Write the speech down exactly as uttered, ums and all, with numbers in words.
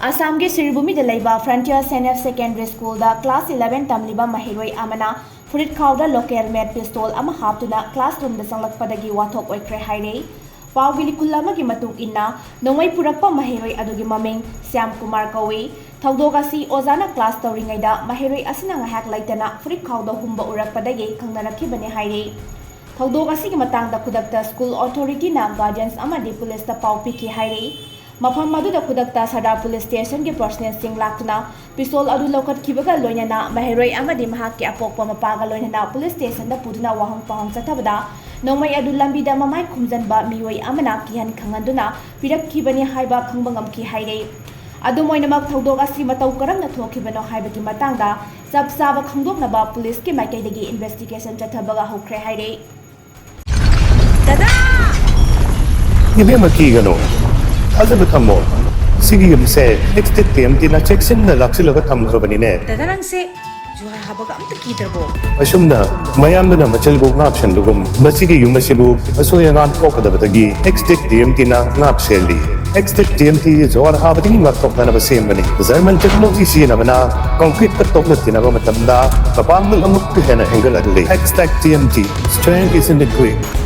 ꯑꯁꯥꯝꯒꯤ ꯁꯤꯔꯤꯕꯨꯃꯤꯗ ꯂꯩꯕ Frontier Saint F Secondary Schoolꯗ class eleven ꯇꯝꯂꯤꯕ ꯃꯍꯩꯔꯣꯏ ꯑꯃꯅ ꯐꯨꯔꯤꯠꯈꯥꯎꯗ local made pistol ꯑꯃ ꯍꯥꯞꯇꯨꯅ classroomꯗ ꯆꯪꯂꯛꯄꯗꯒꯤ ꯋꯥꯊꯣꯛ ꯑꯣꯏꯈ꯭ꯔꯦ ꯍꯥꯏꯔꯤ꯫ ꯄꯥꯎꯒꯤ ꯂꯤꯈꯨꯜ ꯑꯃꯒꯤ ꯃꯇꯨꯡ ꯏꯟꯅ, ꯅꯣꯡꯃꯩ ꯄꯨꯔꯛꯄ ꯃꯍꯩꯔꯣꯏ ꯑꯗꯨꯒꯤ ꯃꯃꯤꯡ ꯁ꯭ꯌꯥꯝ ꯀꯨꯃꯥꯔ ꯀꯧꯏ꯫ ꯊꯧꯗꯣꯛ ꯑꯁꯤ ꯑꯣꯖꯥꯅ class ꯇꯧꯔꯤꯉꯩꯗ ꯃꯍꯩꯔꯣꯏ ꯑꯁꯤꯅ ꯉꯥꯏꯍꯥꯛ ꯂꯩꯇꯅ ꯐꯨꯔꯤꯠꯈꯥꯎꯗ ꯍꯨꯝꯕ ꯎꯔꯛꯄꯗꯒꯤ ꯈꯪꯅꯔꯛꯈꯤꯕꯅꯤ ꯍꯥꯏꯔꯤ꯫ ꯊꯧꯗꯣꯛ ꯑꯁꯤꯒꯤ ꯃꯇꯥꯡꯗ ꯈꯨꯗꯛꯇ school authorityꯅ guardians ꯑꯃꯗꯤ policeꯇ ꯄꯥꯎ ꯄꯤꯈꯤ ꯍꯥꯏꯔꯤ꯫ ꯃꯐꯝ ꯑꯗꯨꯗ ꯈꯨꯗꯛꯇ ꯁꯗꯥ police stationꯒꯤ personnelꯁꯤꯡ ꯂꯥꯛꯇꯨꯅ pistol ꯑꯗꯨ ꯂꯧꯈꯠꯈꯤꯕꯒ ꯂꯣꯏꯅꯅ ꯃꯍꯩꯔꯣꯏ ꯑꯃꯗꯤ ꯃꯍꯥꯛꯀꯤ ꯑꯄꯣꯛꯄ ꯃꯄꯥꯒ ꯂꯣꯏꯅꯅ police stationꯗ ꯄꯨꯗꯨꯅ ꯋꯥꯍꯪ ꯄꯥꯎꯍꯪ ꯆꯠꯊꯕꯗ ꯅꯣꯡꯃꯩ ꯑꯗꯨ ꯂꯝꯕꯤꯗ ꯃꯃꯥꯏ ꯈꯨꯝꯖꯟꯕ ꯃꯤꯑꯣꯏ ꯑꯃꯅ ꯀꯤꯍꯟ ꯈꯪꯍꯟꯗꯨꯅ ꯄꯤꯔꯛꯈꯤꯕꯅꯤ ꯍꯥꯏꯕ ꯈꯪꯕ ꯉꯝꯈꯤ ꯍꯥꯏꯔꯤ꯫ ꯑꯗꯨꯝ ꯑꯣꯏꯅꯃꯛ, ꯊꯧꯗꯣꯛ ꯑꯁꯤ ꯃꯇꯧ ꯀꯔꯝꯅ ꯊꯣꯛꯈꯤꯕꯅꯣ ꯍꯥꯏꯕꯒꯤ ꯃꯇꯥꯡꯗ ꯆꯞ ꯆꯥꯕ ꯈꯪꯗꯣꯛꯅꯕ policeꯀꯤ ꯃꯥꯏꯀꯩꯗꯒꯤ investigation ꯆꯠꯊꯕꯒ ꯍꯧꯈ꯭ꯔꯦ ꯍꯥꯏꯔꯤ꯫ ꯗꯗꯥ! ꯏꯕꯦꯝꯃ, ꯀꯤꯒꯅꯨ, ꯊꯥꯖꯕ ꯊꯝꯃꯣ꯫ ꯁꯤꯒꯤ ꯌꯨꯝꯁꯦ Extinct TMTꯅ ꯆꯦꯛꯁꯤꯟꯅ ꯂꯥꯛꯁꯤꯜꯂꯒ ꯊꯝꯈ꯭ꯔꯕꯅꯤꯅꯦ꯫ ꯗꯗꯥ, ꯅꯪꯁꯦ ꯖꯨꯍꯥꯔ ꯍꯥꯕꯒ ꯑꯝꯇ ꯀꯤꯗ꯭ꯔꯕꯣ? ꯑꯁꯨꯝꯅ ꯃꯌꯥꯝꯗꯨꯅ ꯃꯆꯤꯜꯕꯨ ꯉꯥꯛꯁꯦꯟꯕꯒꯨꯝ, ꯃꯁꯤꯒꯤ ꯌꯨꯝ ꯑꯁꯤꯕꯨ ꯑꯁꯣꯏ ꯑꯉꯥꯝ ꯊꯣꯛꯀꯗꯕꯗꯒꯤ Extinct TMTꯅ ꯉꯥꯛ ꯁꯦꯜꯂꯤ꯫ Extinct TMT ꯖꯨꯍꯥꯔ ꯍꯥꯕꯗꯒꯤ ꯉꯥꯛꯊꯣꯛꯅꯅꯕ ꯁꯦꯝꯕꯅꯤ꯫ German technology ꯁꯤꯖꯤꯟꯅꯕꯅ concreteꯀ ꯇꯣꯛꯅ ꯇꯤꯟꯅꯕ ꯃꯇꯝꯗ ꯃꯄꯥꯡꯒꯜ ꯑꯃꯨꯛꯀ ꯍꯦꯟꯅ ꯍꯦꯟꯒꯠꯍꯜꯂꯤ꯫ Extinct TMT, strength is in the grip꯫